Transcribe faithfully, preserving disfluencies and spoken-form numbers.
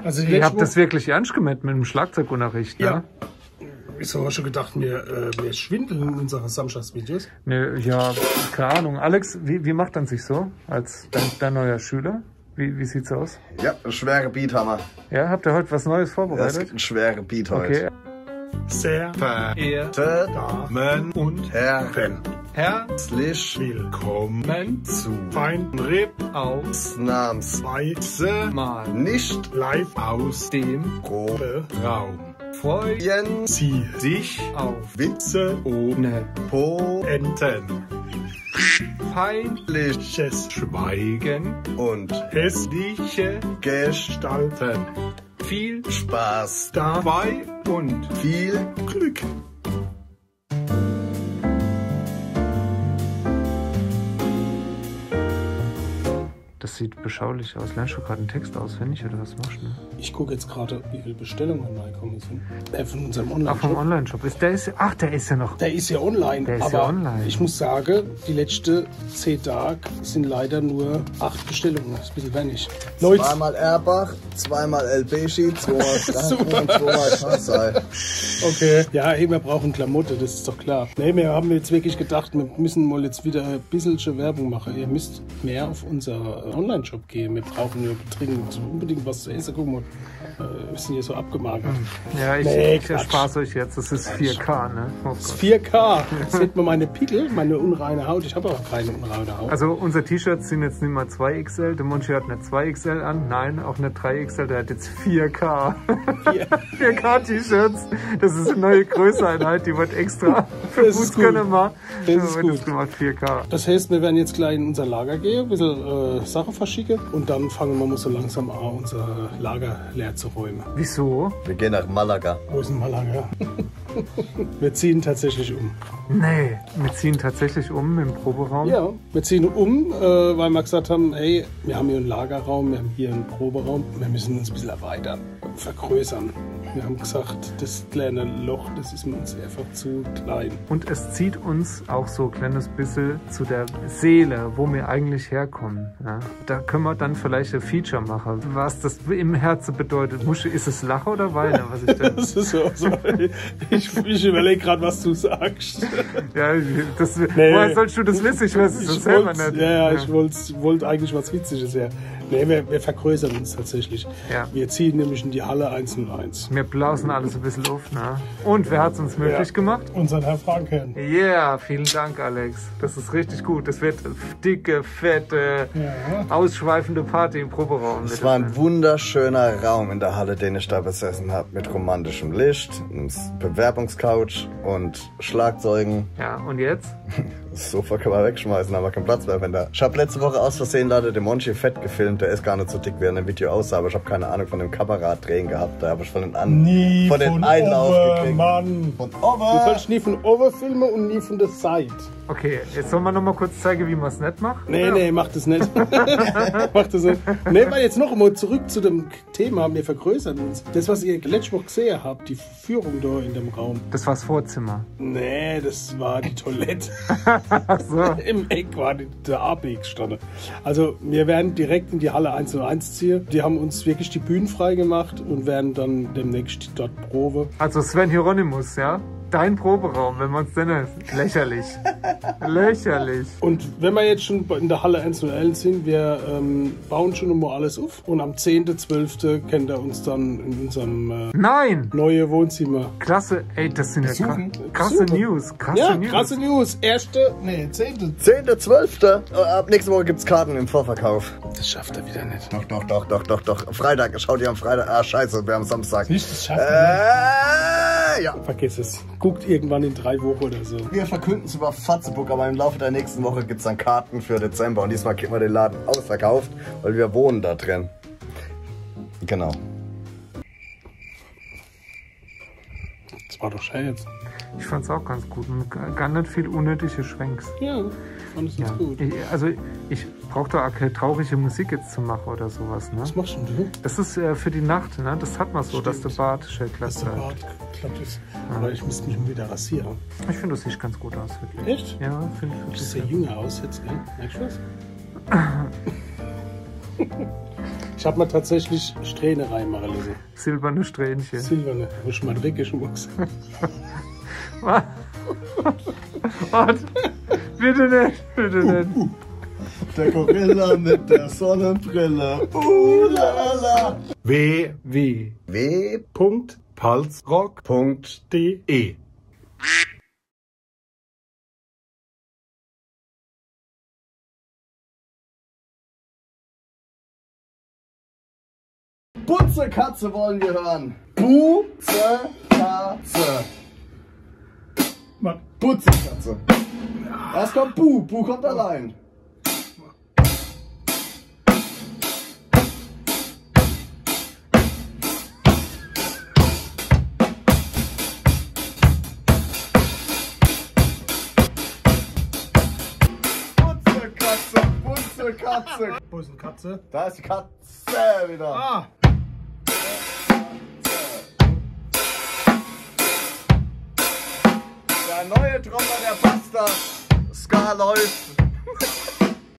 Also ihr habt das wirklich ernst gemeint mit dem Schlagzeugunterricht, ne? Ja. Wieso hast du gedacht, wir, äh, wir schwindeln in unsere Samstagsvideos? Ne, ja, keine Ahnung. Alex, wie, wie macht man sich so als dein, dein neuer Schüler? Wie, wie sieht's aus? Ja, schwere Beat haben wir. Ja, habt ihr heute was Neues vorbereitet? Ja, es gibt einen schweren Beat heute. Okay. Sehr verehrte Damen und Herren, herzlich willkommen zu Fine R I P ausnahmsweise mal nicht live aus dem Proberaum. Freuen Sie sich auf Witze ohne Pointen, peinliches Schweigen und hässliche Gestalten. Viel Spaß dabei und viel Glück. Das sieht beschaulich aus. Lernst du gerade einen Text auswendig oder was machst du? Ich gucke jetzt gerade, wie viele Bestellungen reingekommen sind. Äh, von unserem Online-Shop. Ach, vom Online-Shop. Ist, der ist, ach, der ist ja noch. Der ist ja online. Der ist ja online. Aber ich muss sagen, die letzten zehn Tage sind leider nur acht Bestellungen. Das ist ein bisschen wenig. Leute. Zweimal Erbach, zweimal El Beshi, zweimal Franken und zweimal Kassel. Okay. Ja, hey, wir brauchen Klamotte, das ist doch klar. Nee, wir haben jetzt wirklich gedacht, wir müssen mal jetzt wieder ein bisschen Werbung machen. Ihr müsst mehr auf unser Online-Shop gehen. Wir brauchen ja dringend unbedingt was zu essen. Guck mal, äh, wir sind hier so abgemagert. Ja, ich, nee, ich erspare es euch jetzt. Das ist vier K, ne? Oh Gott. Das ist vier K. Seht ihr meine Pickel, meine unreine Haut? Ich habe auch keine unreine Haut. Also unsere T-Shirts sind jetzt nicht mehr zwei X L. Der Monchi hat nicht zwei X L an. Nein, auch nicht drei X L. Der hat jetzt vier K. Vier K T-Shirts. Das ist eine neue Größeneinheit, die wird extra für Fußgänger gemacht. Das ist gut. Das heißt, wir werden jetzt gleich in unser Lager gehen, ein bisschen, äh, Sachen verschicken und dann fangen wir mal so langsam an, unser Lager leer zu räumen. Wieso? Wir gehen nach Malaga. Wo ist denn Malaga? Wir ziehen tatsächlich um. Nee, wir ziehen tatsächlich um im Proberaum. Ja, wir ziehen um, äh, weil wir gesagt haben, hey, wir haben hier einen Lagerraum, wir haben hier einen Proberaum, wir müssen uns ein bisschen erweitern, vergrößern. Wir haben gesagt, das kleine Loch, das ist uns einfach zu klein. Und es zieht uns auch so ein kleines bisschen zu der Seele, wo wir eigentlich herkommen. Ja? Da können wir dann vielleicht ein Feature machen, was das im Herzen bedeutet. Musst du, ist es Lachen oder Weinen, was ich da Das ist so, so. Ich, ich überlege gerade, was du sagst. Ja, das, woher sollst du das wissen? Ich weiß es selber nicht. Ja, ja, ich wollte, wollte eigentlich was Witziges, ja. Nee, wir, wir vergrößern uns tatsächlich. Ja. Wir ziehen nämlich in die Halle eins null eins. Wir blasen alles ein bisschen auf, ne? Und wer hat's uns möglich gemacht? Unseren Herr Franken. Ja, vielen Dank, Alex. Das ist richtig gut. Das wird dicke, fette, ausschweifende Party im Proberaum. Es war ein wunderschöner Raum in der Halle, den ich da besessen hab, mit romantischem Licht, einem Bewerbungscouch und Schlagzeugen. Ja, und jetzt? Das Sofa kann man wegschmeißen, haben wir keinen Platz mehr, wenn da. Ich hab letzte Woche aus Versehen leider den Monchi fett gefilmt, der ist gar nicht so dick, wie er in dem Video aussah, aber ich hab keine Ahnung von dem Kameradrehen gehabt, da hab ich von den, an, von den Einlauf gekriegt. Mann. Von oben. Du sollst nie von oben filmen und nie von der Seite. Okay, jetzt soll man noch mal kurz zeigen, wie man's nicht macht. Nee, nee, mach das nicht. Mach das nicht. Nee, weil jetzt noch mal zurück zu dem Thema, wir vergrößern uns. Das, was ihr letzte Woche gesehen habt, die Führung da in dem Raum. Das war das Vorzimmer. Nee, das war die Toilette. Ach so. Im Eck war die, der A B gestanden. Also, wir werden direkt in die Halle eins null eins ziehen. Die haben uns wirklich die Bühne freigemacht und werden dann demnächst dort proben. Also Sven Hieronymus, ja? Dein Proberaum, wenn man's denn ist. Lächerlich. Lächerlich. Und wenn wir jetzt schon in der Halle eins null eins sind, wir, ähm, bauen schon mal alles auf. Und am zehnten zwölften könnt ihr uns dann in unserem, äh, neue Wohnzimmer besuchen. Nein! Klasse, ey, das sind ja kra-, krasse News, krasse News. Ja, krasse News. Erste, nee, zehnte. Zehnter zwölfter. Äh, ab nächste Woche gibt's Karten im Vorverkauf. Das schafft er wieder nicht. Doch, doch, doch, doch, doch, doch. Freitag, schaut ihr am Freitag. Ah, scheiße, wir haben Samstag. Nicht, das schafft er nicht. Äh, ja. Vergiss es. Guckt irgendwann in drei Wochen oder so. Wir verkünden es über Facebook, aber im Laufe der nächsten Woche gibt's dann Karten für Dezember. Und diesmal kriegen wir den Laden ausverkauft, weil wir wohnen da drin. Genau. Das war doch schön jetzt. Ich fand's auch ganz gut und g-, gar nicht viel unnötige Schwenks. Ja, ich fand es jetzt gut. Ja. Ich, also ich brauch da auch keine traurige Musik jetzt zu machen oder sowas, ne? Was machst denn du? Das ist, äh, für die Nacht, ne? Das hat man so, dass der Bart schön glatt bleibt. Stimmt. Dass der Bart glatt ist. Ja. Aber ich müsste mich mal wieder rasieren. Ich finde, du siehst ganz gut aus, wirklich. Echt? Ja, finde ich wirklich. Du siehst ja jünger aus jetzt, gell? Merkst du das? Ich Ich hab mir tatsächlich Strähne reinmachen lassen. Silberne Strähnche. Silberne. Muss ich mal dreckig schmucksen. Wa-, wart. Bitte net, bitte net. Der Gorilla mit der Sonnenbrille. Uh, la, la. W W W Punkt palzrock Punkt D E. Butze Katze wollen wir hören. Butze Katze. Mann. Butze Katze. Was kommt? Bu. Bu kommt allein. Butze Katze, Butze Katze. Wo ist die Katze? Da ist die Katze wieder. Ah. Der neue Trommler, der Buster. Ska läuft.